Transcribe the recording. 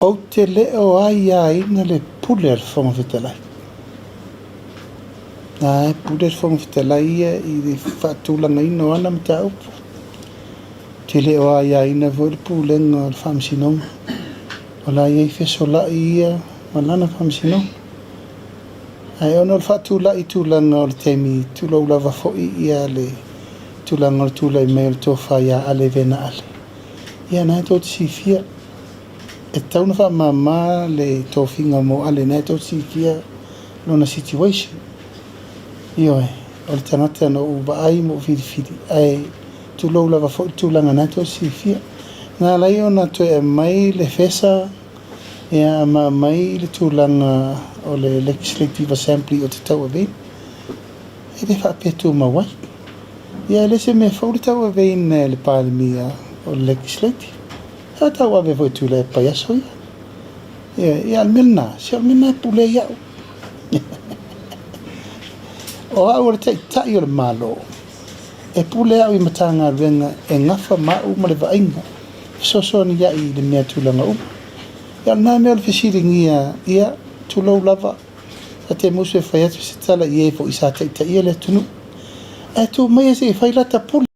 Ou te le o aiaina le pule a le Fofoga Fetalai. Na e pule le Fofoga Fetalai ia i le faatulagaina o ana mataupu. Ou te le o aiaina foi le pulega o le Faamasinoga. O la e i ai fesolai ia ma lana Faamasinoga. Ae ona o le faatulai tulaga o le taimi, tulou lava foi ia le tulaga o le tulai mai o le tofa ia Ale Vena Ale. Ia na e tou te silafia. E tatau ona faamama le tofiga mo Ale na e tou te silafia lona situation. Ioe, o le tagata na ou vaai ma ou filifili, ae tulou lava foi le tulaga na e tou te silafia. Na ala ai ona toe aumai le fesa, ia, ma aumai le tulaga o le Legislative Assembly o te tauaveina. E le faapea tumau ai. Ia, e le se mea fou le tauaveina e le Palemia o le Legislative. Sa tauave foi Tuilaepa i aso ia. Ia, ia, o le mea lena, se o le mea lena e pule ai au. O au o le taitai o le Malo, e pule au i Matagaluega e gafa ma au ma le vaaiga, fesoasoani ai i le mea tulaga uma. Ia, o lena mea o le fesiligia, ia, tulou lava, sa te musu e fai atu se tala i e foi sa taitaia le atunuu. Ae tuu maia se i fai lata pule.